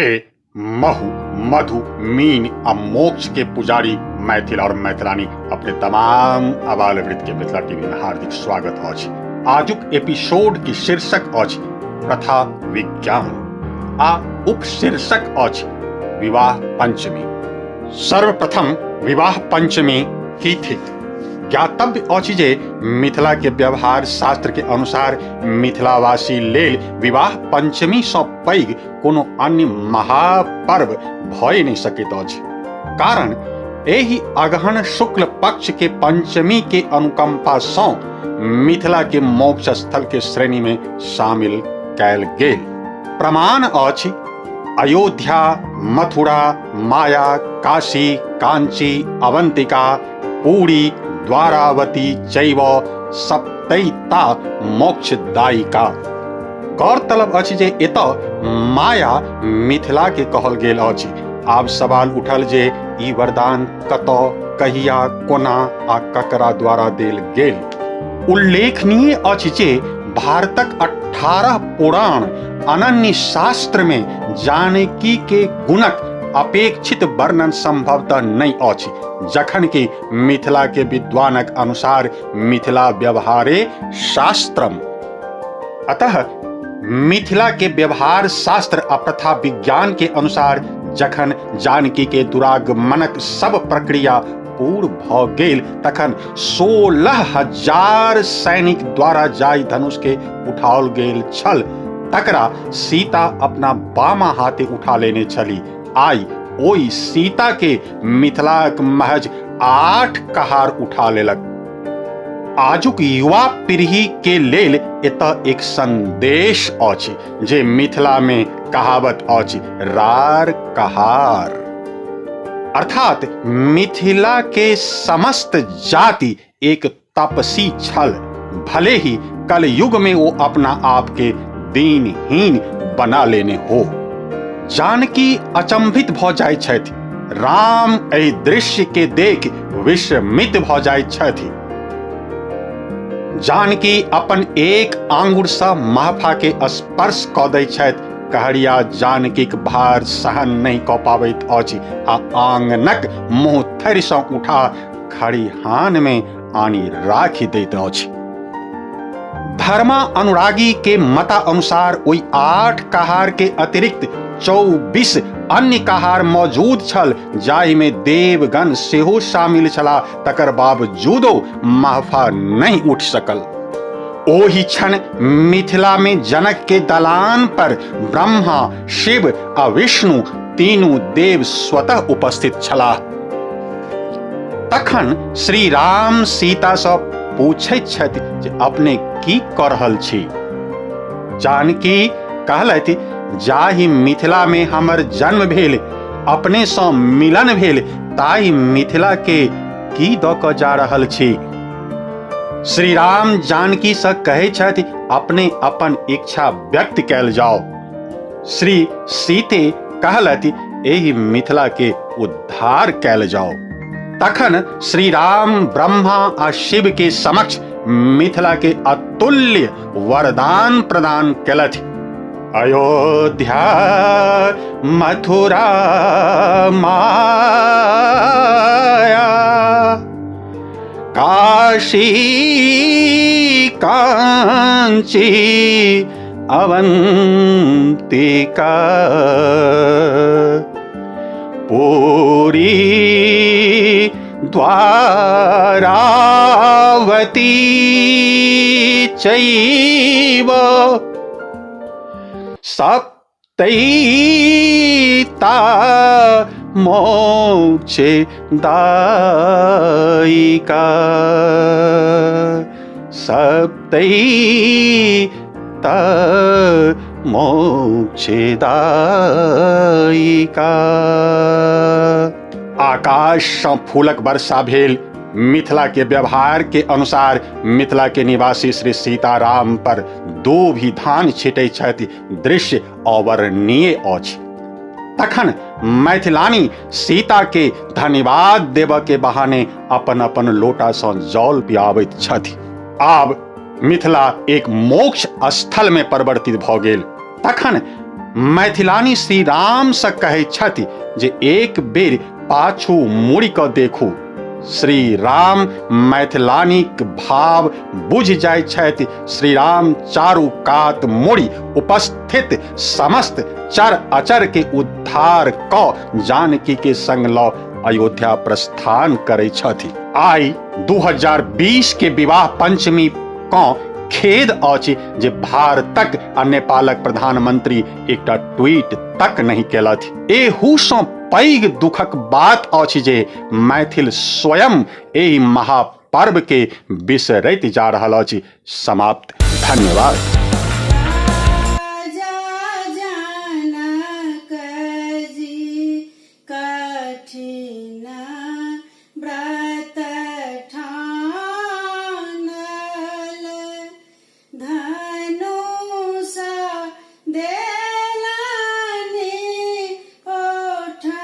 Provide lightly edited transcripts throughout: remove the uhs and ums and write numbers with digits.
हे महु मधु मीन आ मोक्ष के पुजारी मैथिल और मैथिलानी, अपने तमाम आबाल वृद्ध के मिथिला टीवी में हार्दिक स्वागत अछि। आजुक एपिसोड के शीर्षक अछि प्रथा विज्ञान आ उपशीर्षक अछि विवाह पंचमी। सर्वप्रथम विवाह पंचमी की थिक? ज्ञातव्य अछि जे मिथिला के व्यवहार शास्त्र के अनुसार मिथिलावासी लेल विवाह पंचमी सँ पैघ कोनो अन्य महापर्व भए नहि सकैत अछि, कारण एहि अगहन शुक्ल पक्ष के पंचमी के अनुकंपा सँ मिथिला के मोक्ष स्थल के श्रेणी में शामिल कयल गेल। प्रमाण अछि अयोध्या, मथुरा, माया, काशी, कांची, अवंतिका, पुरी, द्वारावती चैव सप्तैता मोक्षदायिका। गौरतलब अछि जे एतऽ माया मिथिला के कहल गेल अछि। आब सवाल उठल जे ई वरदान कतऽ, कहिया, कोना आ ककरा द्वारा देल गेल। उल्लेखनीय अछि जे भारतक 18 पुराण अनन्य शास्त्र में जानकी के गुणक अपेक्षित वर्णन संभवतः नहि अछि, जखन कि मिथिला के विद्वानक अनुसार मिथिला व्यवहारे शास्त्रम। अतः मिथिला के व्यवहार शास्त्र आ प्रथा विज्ञान के अनुसार जखन जानकी के दुरागमनक सब प्रक्रिया पूर्ण भ गेल तखन 16,000 सैनिक द्वारा जाहि धनुष के उठाओल गेल छल तकरा सीता अपना बामा हाथे उठा लेने छली। आइ ओहि सीता के मिथिलाक महज 8 कहार उठा लेलक। आजुक युवा पीढ़ी के लेल एतऽ एक संदेश अछि जे मिथिला में कहावत अछि रार कहार, अर्थात मिथिला के समस्त जाति एक तपसी छल, भले ही कलयुग में वो अपना आप के दीनहीन बना लेने हो। जानकी अचंभित भ जाइत छथि, राम एहि दृश्य के देख विस्मित भ जाइत छथि। जानकी अपन एक आंगुर सँ महफा के स्पर्श क दैत छथि। कहरिया जानकीक भार सहन नहि क पाबैत अछि आ आंगनक मुँह सँ उठा खरिहान में आनि राखि दैत अछि। धर्मा अनुरागी के मता अनुसार ओहि 8 कहार के अतिरिक्त 24 अन्य कहार मौजूद छल, जाहि में देवगण सेहो शामिल छलाह, तकर बावजूदो महफा नहि उठि सकल। ओहि क्षण मिथिला में जनक के दलान पर ब्रह्मा, शिव आ विष्णु तीनू देव स्वतः उपस्थित छलाह। तखन श्री राम सीता सँ पूछैत छथि जे अपने की कऽ रहल छी। जानकी कहलथि, जाहि मिथिला में हमर जन्म भेल, अपने सँ मिलन भेल, ताहि मिथिला के की दऽ कऽ जा रहल छी। श्री राम जानकी सँ कहै छथि, अपने अपन इच्छा व्यक्त कयल जाओ। श्री सीते कहलथि, एहि मिथिला के उद्धार कयल जाओ। तखन श्री राम ब्रह्मा आ शिव के समक्ष मिथिला के अतुल्य वरदान प्रदान केलथि। अयोध्या मथुरा माया काशी कांची अवंतिका पुरी द्वारावती चैव सप्तैता मोक्षे दायिका सप्तैता मोक्षे दायिका। आकाश सँ फूलक वर्षा भेल। मिथिला के व्यवहार के अनुसार मिथिला के निवासी श्री सीताराम पर दो भी धान छिटै छथि, दृश्य अवर्णनीय अछि। तखन मैथिलानी सीता के धन्यवाद देबऽ के बहाने अपन अपन लोटा सँ जल पियाबैत छथि। आब मिथिला एक मोक्ष स्थल में परिवर्तित भऽ गेल। तखन मैथिलानी श्री रामसँ कहै छथि जे एक बेर पाछू मुड़ि कऽ देखू। श्री राम मैथिलानीक भाव बुझि जाइ छथि। श्री राम चारू कात मुड़ि उपस्थित समस्त चर अचर के उद्धार कऽ जानकी के संग लऽ अयोध्या प्रस्थान करै छथि। आइ 2020 के विवाह पंचमी कँ खेद अछि जे भारतक आ नेपालक प्रधानमंत्री एकटा ट्वीट तक नहि केलथि। एहूसँ पैघ दुखक बात अछि जे मैथिल स्वयं एहि महापर्व के बिसरैत जा रहल अछि। समाप्त। धन्यवाद। राजा जनक जी कठिन व्रत ठानल, धनुष देलनि ओठंगाइयो,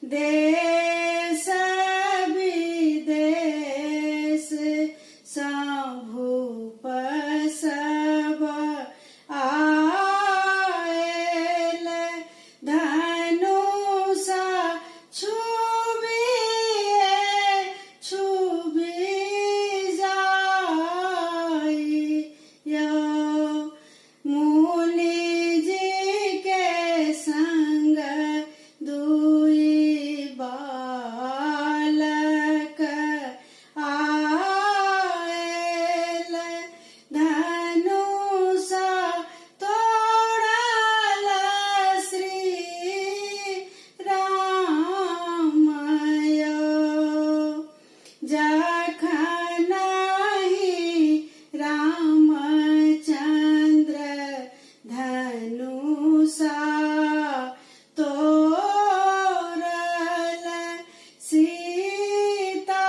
देश विदेश सँ भूप सब आयल, धनुषा छुबिए छुबि जाइयो, मुनि जी के संग दुई बालक आयल, धनुषा तोड़ल श्री रामय, जखन रामचंद्र धनुषा तोड़ल, सीता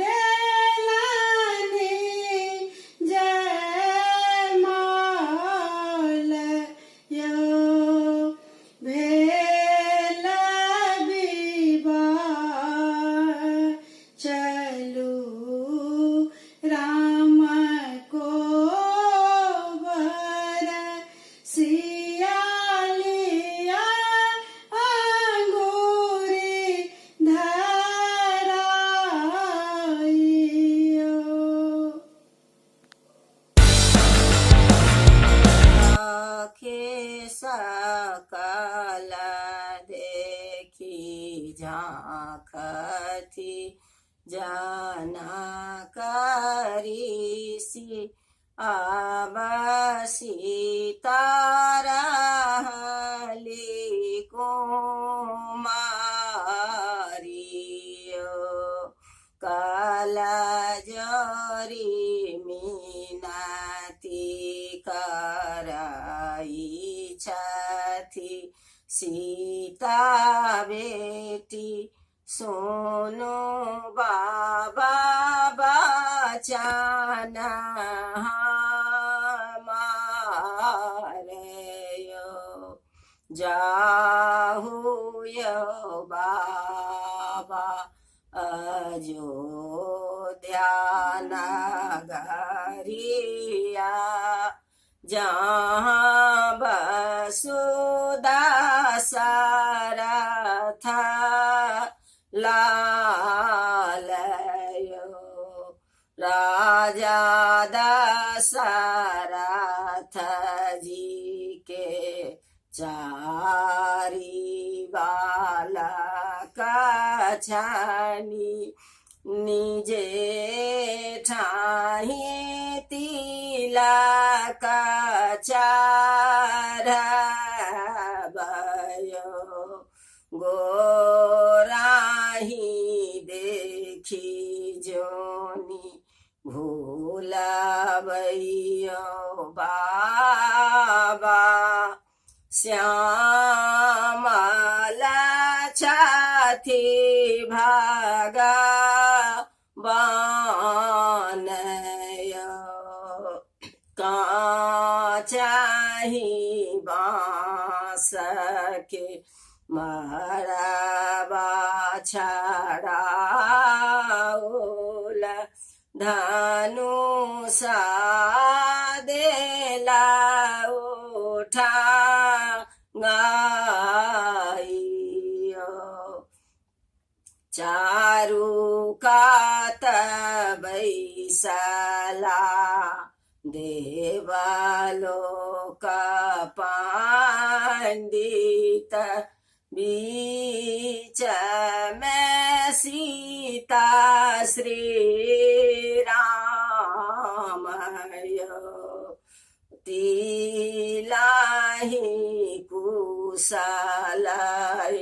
देलनि जय माल यो, भेल विवाह चलू राम को बर, सियालिया अंगूरी धराइयो। सखी सकल देखी झाँखथि जनक ऋषि, आब सीता रहली कुमारियो, कल जोरी मिनती करई छथि, सीता बेटी सुनु बाबा बचन हमार यो, जाहु यो बाबा अयोध्या नगरिया, जहाँ बसु दशरथ लाल यो, राजा दशरथ जी के चारि बालक छनि, निजे ठाही तिलक चढ़बयो, गोराही देखी जोनी भूलबैयो बाबा, श्यामल छथि भगवान यो, काचाही बाँस के मरबा छड़ाउल, धनुषा देला उठा गाइयो। चारू कात बैसला देवलोक पंडित, बीच में सीता श्री राम यो। तिलाही कुशलय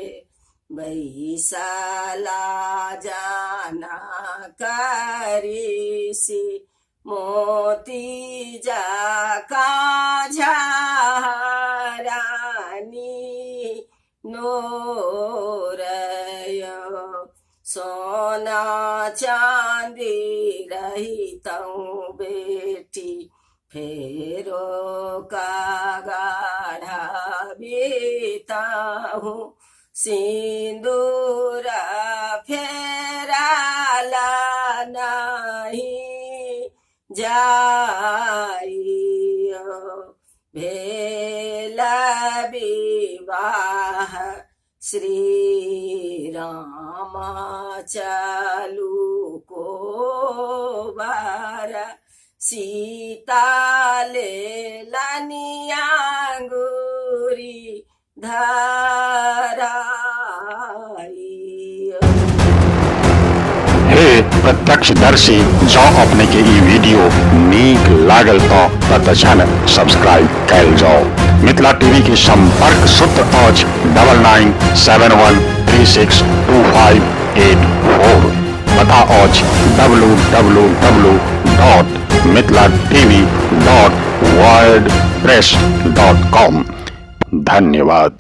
बैसला जाना करिसी, मोती जका झारानी नोरय। सोना चांदी रहितौं बेटी फेरो का गाढ़ा बीताहूँ, सिंदूर फेराला नहीं जाइयो। भेल विवाह श्री राम चलू कोबर, सीता लेलनि अंगूरी धराइयो। हे प्रत्यक्षदर्शी, जँ अपने के ई वीडियो नीक लागल तऽ तत्क्षण सब्सक्राइब कयल जाउ। मिथिला टीवी के संपर्क सूत्र अछि 9971362584। पता अछि www.mithilatv.wordpress.com। धन्यवाद।